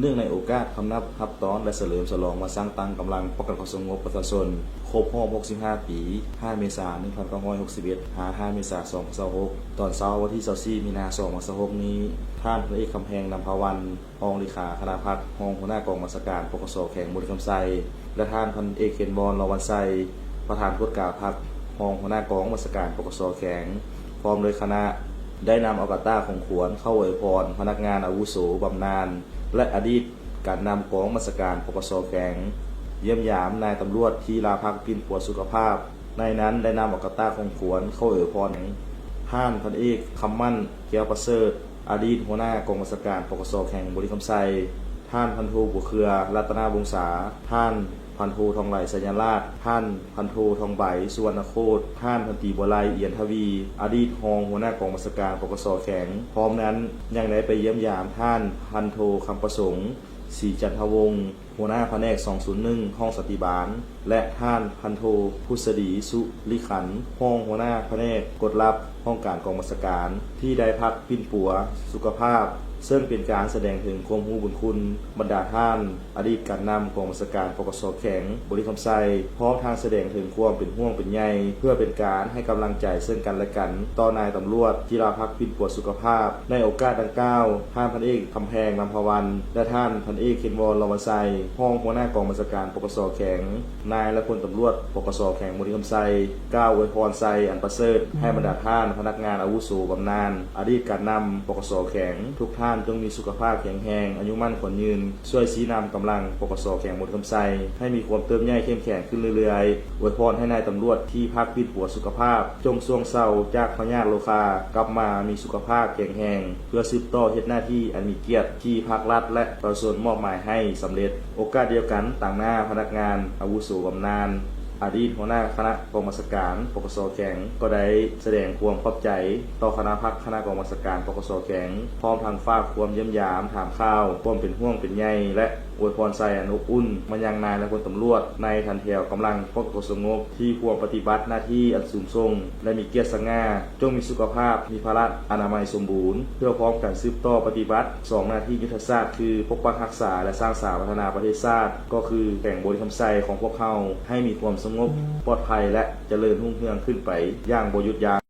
ເນື່ອງໃນໂອກາດຄຳນັບຮັບຕ້ອນ ແລະ ສະເຫຼີມສະຫຼອງວັນສ້າງຕັ້ງກຳລັງປ້ອງກັນຄວາມສະຫງົບປະຊາຊົນ ຄົບຮອບຫົກສິບຫ້າປີ, ຫ້າເມສາ ໜຶ່ງພັນເກົ້າຮ້ອຍຫົກສິບເອັດ ຫາ ຫ້າເມສາ ສອງພັນຊາວຫົກ ຕອນເຊົ້າວັນທີຊາວສີ່ ມີນາ ສອງພັນຊາວຫົກນີ້, ທ່ານ ພັນເອກ ຄຳແພງ ນຳພາວັນ ຮອງເລຂາຄະນະພັກ, ຮອງຫົວໜ້າກອງບັນຊາການ ປກສ ແຂວງບໍລິຄຳໄຊ ແລະ ທ່ານ ພັນເອກ ເຄນວອນ ລາວັນໄຊ ປະທານກວດກາພັກ, ຮອງຫົວໜ້າກອງບັນຊາການ ປກສ ແຂວງ ພ້ອມດ້ວຍຄະນະ ໄດ້ນຳເອົາກະຕ່າຂອງຂວັນເຂົ້າອວຍພອນພະນັກງານອາວຸໂສບຳນານ ແລະ ອະດີດການນຳກອງບັນຊາການ ປກສ ແຂວງ, ຢ້ຽມຢາມນາຍຕຳຫຼວດທີ່ລາພັກປິ່ນປົວສຸຂະພາບ. ໃນນັ້ນໄດ້ນຳເອົາກະຕ່າຂອງຂວັນເຂົ້າອວຍພອນ ທ່ານ ພັນເອກ ຄຳໝັ້ນ ແກ້ວປະເສີດ ອະດີດຫົວໜ້າກອງບັນຊາການ ປກສ ແຂວງບໍລິຄຳໄຊ, ທ່ານ ພັນໂທ ບົວເຄືອ ລັດຕະນະວົງສາ, ທ່ານ ພັນໂທ ທອງໄຫຼ ໄຊຍະລາດ, ທ່ານ ພັນໂທ ທອງໃບ ສຸວັນນະໂຄດ, ທ່ານ ພັນຕີ ບົວໄລ ອຽນທະວີ ອະດີດຮອງຫົວໜ້າກອງບັນຊາການ ປກສ ແຂວງ. ພ້ອມນັ້ນຍັງໄດ້ໄປຢ້ຽມຢາມທ່ານ ພັນໂທ ຄຳປະສົງ ສີຈັນທະວົງ ຫົວໜ້າພະແນກສອງສູນໜຶ່ງ ຫ້ອງສັນຕິບານ ແລະ ທ່ານ ພັນໂທ ພຸດສະດີ ສຸລິຂັນ ຮອງຫົວໜ້າພະແນກກົດລັບ ຫ້ອງການກອງບັນຊາການ ທີ່ໄດ້ພັກປິ່ນປົວສຸຂະພາບ, ເຊິ່ງເປັນການສະແດງເຖິງຄວາມຮູ້ບຸນຄຸນບັນດາທ່ານ ອະດີດການນຳກອງບັນຊາການ ປກສ ແຂວງບໍລິຄຳໄຊ, ພ້ອມທັງສະແດງເຖິງຄວາມເປັນຫ່ວງເປັນໃຍ ເພື່ອເປັນການໃຫ້ກຳລັງໃຈເຊິ່ງກັນແລະກັນ ຕໍ່ນາຍຕຳຫຼວດທີ່ລາພັກປິ່ນປົວສຸຂະພາບ. ໃນໂອກາດດັ່ງກ່າວ, ທ່ານ ພັນເອກ ຄຳແພງ ນຳພາວັນ ແລະ ທ່ານ ພັນເອກ ເຄນວອນ ລາວັນໄຊ ຮອງຫົວໜ້າກອງບັນຊາການ ປກສ ແຂວງ, ນາຍ ແລະ ພົນຕຳຫຼວດ ປກສ ແຂວງບໍລິຄຳໄຊ ກ່າວອວຍພອນໄຊອັນປະເສີດໃຫ້ບັນດາທ່ານພະນັກງານອາວຸໂສບຳນານ, ອະດີດການນຳ ປກສ ແຂວງ ທຸກທ່ານຈົ່ງມີສຸຂະພາບແຂງແຮງ, ອາຍຸໝັ້ນຂວັນຍືນ, ຊ່ວຍຊີ້ນຳກຳລັງ ປກສ ແຂວງບໍລິຄຳໄຊ ໃຫ້ມີຄວາມເຕີບໃຫຍ່ເຂັ້ມແຂງຂຶ້ນເລື້ອຍໆ. ອວຍພອນໃຫ້ນາຍຕຳຫຼວດທີ່ພັກປິ່ນປົວສຸຂະພາບ ຈົ່ງຊ່ວງເຊົາຈາກພະຍາດໂລຄາ, ກັບມາມີສຸຂະພາບແຂງແຮງ ເພື່ອສືບຕໍ່ເຮັດໜ້າທີ່ອັນມີກຽດທີ່ພັກລັດ ແລະ ປະຊາຊົນມອບໝາຍໃຫ້ສຳເລັດ. ໂອກາດດຽວກັນ, ຕາງໜ້າພະນັກງານອາວຸໂສບຳນານ, ອະດີດຫົວໜ້າຄະນະກອງບັນຊາການ ປກສ ແຂວງ ກໍໄດ້ສະແດງຄວາມຂອບໃຈຕໍ່ຄະນະພັກ, ຄະນະກອງບັນຊາການ ປກສ ແຂວງ, ພ້ອມທັງຝາກຄວາມຢ້ຽມຢາມ, ຖາມຂ່າວ, ຄວາມເປັນຫ່ວງເປັນໃຍ ແລະ ອວຍພອນໄຊອັນອົບອຸ່ນມາຍັງນາຍ ແລະ ພົນຕຳຫຼວດໃນຖັນແຖວກຳລັງປ້ອງກັນຄວາມສະຫງົບທີ່ພວມປະຕິບັດໜ້າທີ່ອັນສູງສົ່ງ ແລະ ມີກຽດສະຫງ່າ, ຈົ່ງມີສຸຂະພາບ, ມີພະລະອະນາໄມສົມບູນ ເພື່ອພ້ອມກັນສືບຕໍ່ປະຕິບັດສອງໜ້າທີ່ຍຸດທະສາດ ຄື ປົກປັກຮັກສາ ແລະ ສ້າງສາພັດທະນາປະເທດຊາດ ກໍຄືແຂວງບໍລິຄຳໄຊຂອງພວກເຮົາ ໃຫ້ມີຄວາມສະຫງົບ, ປອດໄພ ແລະ ຈະເລີນຮຸ່ງເຮືອງຂຶ້ນໄປຢ່າງບໍ່ຢຸດຢັ້ງ.